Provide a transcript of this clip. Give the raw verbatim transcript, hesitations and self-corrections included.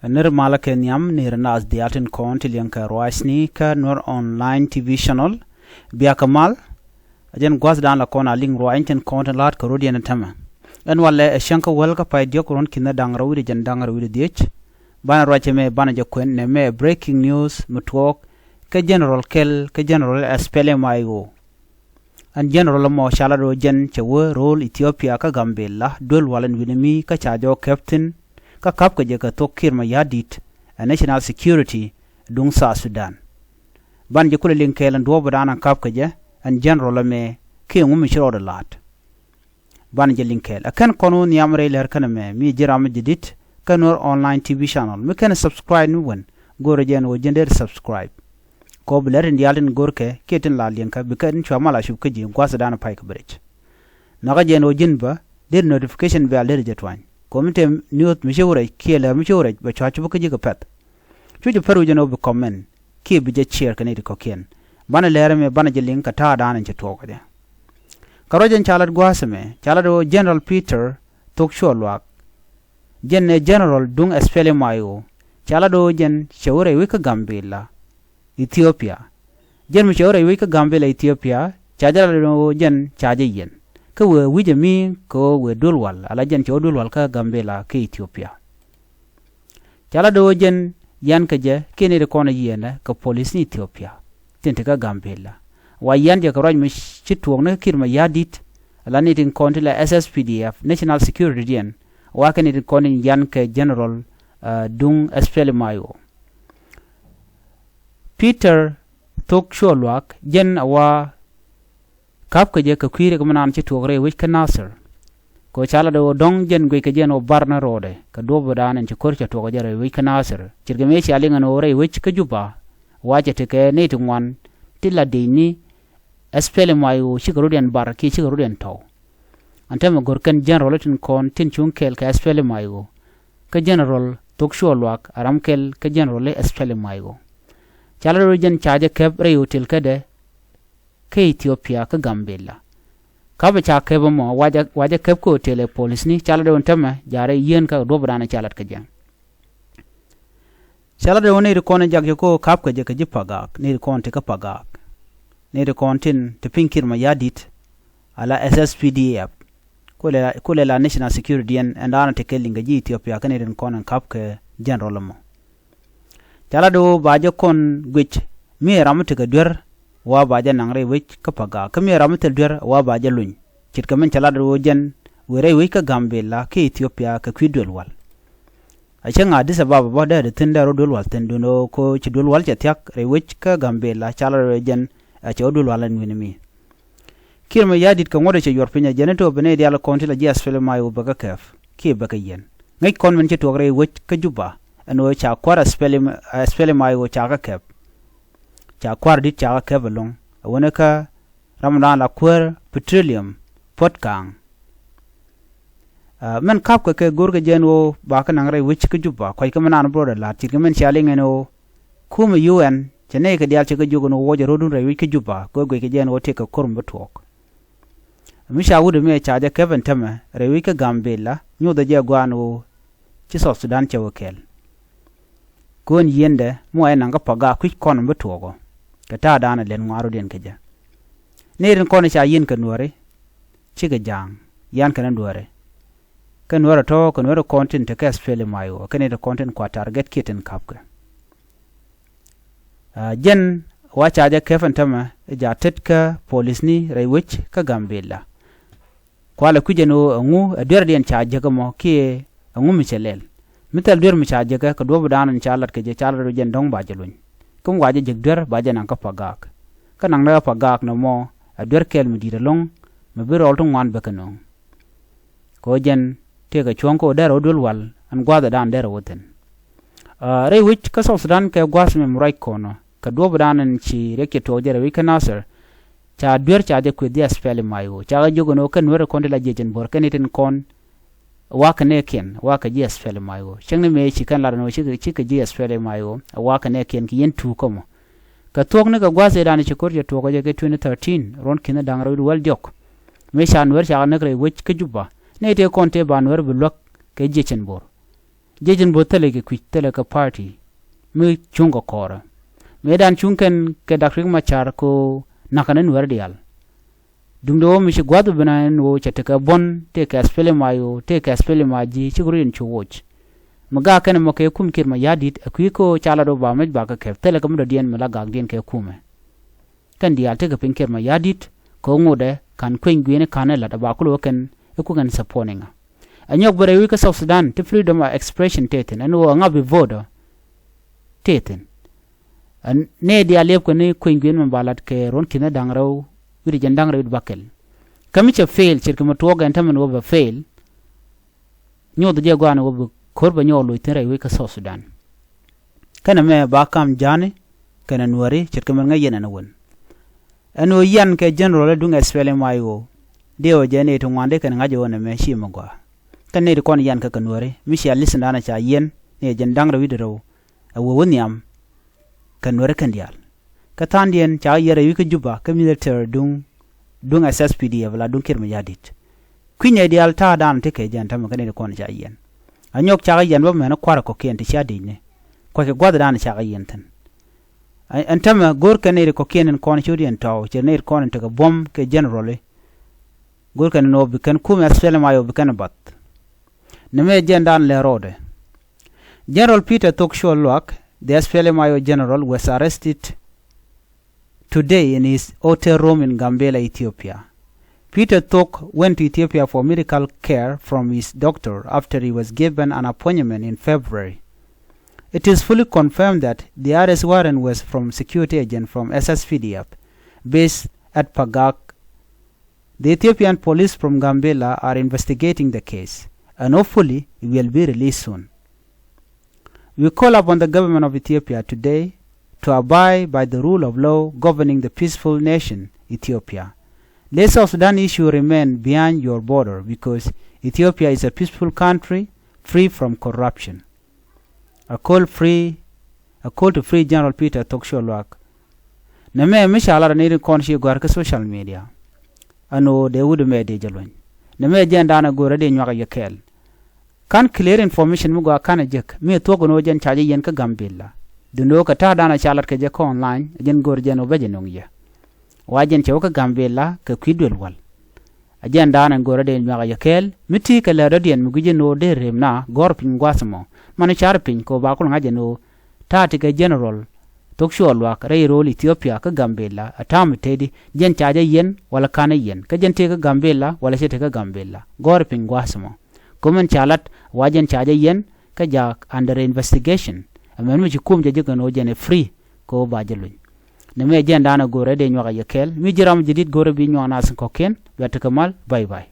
Ɛ nir malä kɛ nhiam, nir naath diaal tin kɔn ti liɛŋ kɛ ruacni kä Nuer Online T V channel. Biakä mal, ɛ jɛn gua̱thdan la kɔn a liŋ ruacni tin kɔn tin la̱t kɛ rɔ̱diɛn ɛ tämɛ. Ɛn walɛ ɛ cäŋ kä wäl kä pay diɔ̱k ruɔ̱n ki̱n da̱ŋ rɛw wi̱cdɛ jiɛn da̱ŋ rɛw wi̱cdɛ dhiec. Banɛ ruac ɛmɛ banɛ jɛ kuɛn nɛmɛ ɛ breaking news mi tuɔɔk kä general kɛl kä general ɛ SPLM-IO. Ɛn general ɛmɔ ca lat ɣöö jɛn cɛ wä ro̱o̱l Ethiopia kä Gambela duel wal ɛn wi̱ni mi kä ca jɔk käp thi̱n kä ka̱pkɛ jɛ kɛ thok Kiir Mayardit ɛ national security duŋ South Sudan. Banɛ jɛ kulɛ liŋ kɛɛl ɛn duɔ̱ɔ̱pdan ɛn ka̱pkɛ jɛ ɛn general ɛmɛ kiɛ ŋu mi ci rɔɔdɛ la̱t. Banɛ jɛ liŋ kɛɛl ɛ kɛn kɔn wä nhiam rɛy lɛr kɛn ɛmɛ mi ji̱ ram mi ji̱ di̱t kä Nuer Online T V channel mi kɛn subscribe ni wän go̱rɛ jɛ ɛn ɣöö ji̱n dee subscribe. Kɔ bi lɛr tin diaal tin go̱rkɛ kiɛ tin la liɛŋkä bikɛ tin cua mal a cup kä ji̱ gua̱thdan pay kɛ bɛ rɛc. Nhɔakä jɛ ɛn ɣöö ji̱n bä dee notification bell dee jɛ tuany kɔ mi te news mi ci wä rɛc kiɛ lɛr mi ci wä rɛc bɛ cua cup kä ji̱ kɛ pɛ̈th. Cu jɛ pär wi̱c ɛn ɣöö bi comment kiɛ bi jɛ share kɛ nɛy ti kɔ̱kiɛn. Banɛ lɛr ɛmɛ banɛ jɛ liŋ kɛ ta̱a̱dan ɛn cɛ tuɔɔk kɛ jɛ. Kɛ ruac ɛn ca lat gua̱a̱th ɛmɛ ca lat ɣöö General Peter Thok Cuɔl Luaak. Jɛn ɛ general duŋ SPLM-IO ca lat ɣöö jɛn cɛ wä rɛy wec kä Gambela, Ethiopia. Jɛn mi cɛ wä rɛy wec kä Gambela, Ethiopia ca jɛ lat ɣöö jɛn ca jɛ yiɛn kä wëë wi̱cɛ mi kɛ ɣöö wëë duel wal ala jɛn cɛ wä duel wal kä Gambela kä Ethiopia. Ca lat ɣöö jɛn yian kɛ jɛ kiɛ nɛy ti kɔn ɛ yiɛnɛ kɛ polis ni Ethiopia tin te kä Gambela. Wa yian jɛ kɛ ruac mi ci tuɔɔk ni kä Kiir Mayardit ala nɛy tin kɔn ti la SSPDF, national security diɛn, wa kɛ nɛy tin kɔn in yian kɛ general, uh, duŋ SPLM-IO. Peter Thok Cuɔl Luaak jɛn a wa ka̱pkɛ jɛ kɛ kui̱ rɛk mi naan ci tuɔɔk rɛy wec kä Nasir. Kɛ ɣöö ca lat ɣöö dɔ̱ŋ jɛn guic kɛ jɛ ɛn ɣöö bar ni rɔɔdɛ kɛ duɔ̱ɔ̱pdan ɛn ci ko̱r cɛ tuɔɔk jɛ rɛy wec kä Nasir. Ce̱tkɛ mëë cia liŋ ɛn ɣöö rɛy wec kä Juba wa cɛ tekɛ nɛy ti ŋuan ti la dec ni SPLM-IO cikɛ rɔ̱diɛn bar kiɛ cikɛ rɔ̱diɛn tɔ̱w. Ɛn täämɛ go̱r kɛn general tin kɔn tin cuŋ kɛɛl kɛ SPLM-IO. Kä general Thok Cuɔl Luaak a ram kɛl kä general i̱ SPLM-IO. Ca lat ɣöö jɛn ca jɛ käp rɛy hotel kädɛ kä Ethiopia kä Gambela. Ka̱pɛ ca käp ɛmɔ wa jɛ, wa jɛ käp kä hotel ɛ polisni ca lat ɣöö ɛn täämɛ jaarɛ yieen kä duɔ̱ɔ̱pdan ca lat kä jɛ. Ca lat ɣöö nɛy ti kɔn in jak jɛ kä ɣöö ka̱pkɛ jɛ kɛ ji̱ Pagak, nɛy ti kɔn ti kä Pagak, nɛy ti kɔn tin ti piny Kiir Mayardit ala SSPDF. Kulɛ la, kulɛ la national security ɛn ɛn daanɔ ti kɛ liŋ kɛ ji̱ Ethiopia kä nɛy tin kɔn in ka̱pkɛ general ɛmɔ. Ca lat ɣöö ba jɛ kɔn guic mi ɛ ram mi tekɛ duer wa ba jɛ naŋ rɛy wec kä Pagak kä mi ɛ ram mi thil duer wa ba jɛ luny. Ce̱tkɛ min ca lat ɣöö jɛn wëë rɛy wec kä Gambela kä Ethiopia kɛ kui̱ duel wal. A cäŋ Addis Ababa bä dee di thi̱n dee rɔ duel wal thi̱n duundɛ ɣöö ko ci duel wal cɛ thia̱k rɛy wec kä Gambela ca lat ɣöö jɛn a cɛ wä duel wal ɛn wi̱ni mi. Kiir Mayardit kɛ ŋuɔ̱t ɛ cɛ yuɔr piny ɛ jɛn ito bi nɛy diaal kɔn ti la ji̱ SPLM-IO bɛ kä kɛp kiɛ bɛ kä yiɛn. Ŋäc kɔn min ci tuɔɔk rɛy wec kä Juba ɛn ɣöö ca kua̱r SPLM, SPLM-IO ca kä kɛp. Ca kua̱r di̱t ca kä kɛp ɛlɔ̱ŋ ɛ wänɛ kä ram dan la kuäär petroleum Puɔ̱t Ka̱a̱ŋ. Ɛ, min ka̱pkɛ kɛ go̱rkɛ jɛ ɛn ɣöö ba kä naŋ rɛy wec kä Juba kuackɛ mi naan bi rɔɔdɛ la̱t ce̱tkɛ min cia liŋ ɛn ɣöö kumɛ UN cɛ nɛy kɛ diaal cɛ kɛ jiök ɛn ɣöö wä jɛ ro̱dun rɛy wec kä Juba kɛ ɣöö guickɛ jɛ ɛn ɣöö tëëkɛ ko̱r mi bi tuɔɔk. Mi ca wut ɛmɛ ca jɛ käp ɛn täämɛ rɛy wec kä Gambela nyothɛ jɛ gua̱a̱n ɣöö ci South Sudan cɛ wä kɛɛl. Köön yiendɛ mi wa jɛ naŋ kä Pagak kui̱c kɔn mi bi tuɔɔk ɔ kɛ ta̱a̱dan ɛ lɛn ŋuan rɔ̱diɛn kɛ jɛ. Nɛy tin kɔn ca yien kɛ Nuääri cikɛ ja̱a̱ŋ yan kɛn Nuääri. Kä Nuäär ɛ tɔ̱ kɛ Nuäär kɔn tin te kɛ SPLM-IO kɛn tin kɔn tin kua target kiɛ tin ka̱pkɛ. Ɛ, jɛn wa ca jɛ käp ɛn täämɛ ɛ ja tet kä polisni rɛy wec kä Gambela. Kualɛ kui̱c ɛn ɣöö ɛŋu ɛ duerdiɛn ca jek ɛmɔ kiɛ ɛŋu mi cɛ lɛl. Mi thil duer mi ca jekɛ kɛ duɔ̱ɔ̱pdan ɛn ca lat kɛ jɛ ca lat ɣöö jɛn dɔ̱ŋ ba jɛ luny. Kä mi wa jɛ jek duer ba jɛ naŋ kä Pagak. Kä naŋdɛ kä Pagak nɔmɔ ɛ duer kɛl mi di̱i̱t ɛlɔ̱ŋ mi bi rɔɔl ti ŋuan bɛ kɛ nööŋ. Kɛ ɣöö jɛn tëëkɛ cuɔ̱ŋ kä ɣöö derɛ wä duel wal ɛn gua̱a̱thdan derɛ wä thi̱n. Ɛ, rɛy wec kä South Sudan kɛ gua̱a̱th mɛ mi ruac kɔn ɔ kɛ duɔ̱ɔ̱pdan ɛn ci riɛk cɛ tuɔɔk jɛ rɛy wec kä Nasir. Ca duer ca jɛ kueth ji̱ SPLM-IO ca kɛ jiök ɛn ɣöö kɛn Nuäär kɔn ti la jiɛc ɛn bo̱r kɛn itin kɔn. Wakɛ nɛɛkiɛn wakɛ ji̱ SPLM-IO cäŋ ni mëë ci kɛn lat ɛn ɣöö cikɛ, cikɛ ji̱ SPLM-IO ɛ wakɛ nɛɛkiɛn kɛ yɛn tuuk kä mɔ. Kɛ thuɔ̱k ni kɛ gua̱a̱th ëëdan ci ko̱r cɛ tuɔɔk kɛ jɛ kɛ twenty thirteen ruɔ̱n ki̱n da̱ŋ rɛw wäl diɔ̱k. Mëë ca Nuäär ca kɛ näk rɛy wec kä Juba nɛy tëë kɔn tëë ba Nuäär bi luäk kɛ jiɛc ɛn bo̱r. Jiɛc in bo̱o̱th thilɛ kɛ kui̱c, thilɛ kɛ party mi cuŋ kɛ kɔɔrɛ. Mëëdan cuŋ kɛn kɛ Dak Riek Machar kɛ ɣöö nakä ni Nuäärä diaal. Duundɛ ɣöö mi ci gua̱th bi ben a ɛn ɣöö cɛ tekɛ buɔ̱n, tëëkɛ SPLM-IO, tëëkɛ SPLM-IG, cikɛ rɔ̱diɛn cu woc. Mi gak kɛn ɛmɔ kɛ kum Kiir Mayardit, ɛ kui̱ kä ɣöö ca lat ɣöö ba mec ba kɛ kɛp, thilɛ kɛ mi dɔ̱diɛn mi la gakdiɛn kɛ kumɛ. Kɛn diaal tekɛ piny Kiir Mayardit kɛ ɣöö ŋotdɛ ka̱n kueny gui̱i̱ni ka̱n ɛ la̱t, ɛ ba kulɛ wä kɛn i̱ ku kɛn support ni ŋa. Ɛ nyɔk bɛ rɛy wi̱c kä South Sudan ti freedom of expression tëë thi̱n, ɛn ɣöö ɛ ŋa bi vote ɔ tëë thi̱n. Ɛ nɛy diaal liɛpkɛ ni kueny gui̱i̱ni mɛ ba la̱t kɛ ruɔ̱n ki̱n da̱ŋ rɛw wi̱cdɛ jiɛn da̱ŋ rɛw wi̱cdɛ bäkɛl. Kä mi cɛ fail, ce̱tkɛ mi tuɔɔk ɛn täämɛ ni ɣöö bɛ fail, nyoth jɛ gɔaa ni ɣöö bi ko̱r bɛ nyɔk loc thi̱n rɛy wi̱c kä South Sudan. Kɛnɛ mɛ ba kam ja̱a̱ni kɛnɛ Nuääri, ce̱tkɛ min ŋäc yɛn ɛn ɛ wän. Ɛn ɣöö yian kɛ general ɛ duŋ SPLM-IO, dee ɣöö jɛ nɛy ti ŋuan dee kɛn ŋa̱c ɛ ɣöö nɛmɛ ci mi gɔaa. Kɛn nɛy ti kɔn yian kɛ kɛ Nuääri, mi cia list in da̱a̱n ɛ ca yiɛn, nɛy ɛ jiɛn da̱ŋ rɛw wi̱cdɛ rɛw, ɛ wee wä nhiam kɛ Nuääri kɛn diaal. Kä tha̱a̱ŋdiɛn cakɛ yiɛn rɛy wi̱c kä Juba kä military duŋ, duŋ SSPDF la duŋ Kiir Mayardit. Kui̱ny ɛ diaal ta̱a̱dan ti kɛ jɛn täämɛ kä nɛy ti kɔn ca yiɛn. Ɛ nyɔk cakɛ yiɛn bä mɛn kua̱rɛ kɔ̱kiɛn ti cia di̱cni. Kua̱ckɛ gua̱thdan cakɛ yiɛn thi̱n. Ɛ, ɛn täämɛ go̱o̱rkɛ nɛy ti kɔ̱kiɛn in kɔn ci rɔ̱diɛn tɔ̱w, ce̱t nɛy ti kɔn in tekɛ buɔ̱m kɛ general i̱. Go̱o̱rkɛ ni nɔ bi kɛn kumɛ SPLM-IO bi kɛn bath. Nɛmɛ jɛn da̱a̱n lɛ rɔɔdɛ. General Peter Thok Shuol Luak, the SPLM-IO general, was arrested today in his hotel room in Gambela, Ethiopia. Peter Thok went to Ethiopia for medical care from his doctor after he was given an appointment in February. It is fully confirmed that the arrest warrant was from security agent from SSPDF based at Pagak. The Ethiopian police from Gambela are investigating the case, and hopefully he will be released soon. We call upon the government of Ethiopia today to abide by the rule of law governing the peaceful nation, Ethiopia. Let South Sudan issue remain behind your border, because Ethiopia is a peaceful country free from corruption. A call free, a call to free General Peter Thok Shuol Luak. Nɛmɛ mi ca lat ni rin kɔn ci gɔ̱a̱r kä social media. Ɛn ɣöö dee wut mɛ dee jɛ luny. Nɛmɛ jɛn da̱a̱n ɛ go̱o̱rä dee nyuak ɛ yɛ kɛɛl. Ka̱n clear information mi gɔaa ka̱n ɛ jek mi thuɔ̱k ɛn ɣöö jɛn ca jɛ yiɛn kä Gambela. Duundɛ ɣöö kɛ ta̱a̱ da̱a̱n ɛ ca lat kɛ jɛ kä online, ɛ jɛn go̱o̱r jɛn ɣöö bä jɛ nöŋ yɛ. Wa jɛn cɛ wä kä Gambela kɛ kui̱ duël wal. Ɛ jɛn da̱a̱n ɛn go̱o̱rä dee nyuak ɛ yɛ kɛɛl mi ti kɛ lɛ dɔ̱diɛn mi gui̱c ɛn ɣöö dee rem na gɔ̱r piny gua̱a̱th ɛmɔ. Man ca̱r piny kɛ ɣöö ba kulɛ ŋa̱c ɛn ɣöö ta̱a̱ ti kɛ general Thok Shuol Luak rɛy ro̱o̱l Ethiopia kä Gambela ɛ ta̱a̱ mi tëëdi, jɛn ca jɛ yiɛn wala ka̱n ɛ yiɛn, kä jɛn tëë kä Gambela wala cɛ tëë kä Gambela, gɔ̱r piny gua̱a̱th ɛmɔ. Kä min ca lat wa jɛn ca jɛ yiɛn kä jak under investigation. Ɛmɛn mi ci kum jɛ jek ɛn ɣöö jɛn ɛ free kɛ ɣöö ba jɛ luny. Nɛmɛ jɛn da̱a̱n ɛ go̱o̱rä dee nyuak ɛ yɛ kɛɛl. Mi ji̱ ram jɛ di̱t go̱o̱rä bi nyuak nath kɔ̱kiɛn. Bia tekɛ mal, bye bye.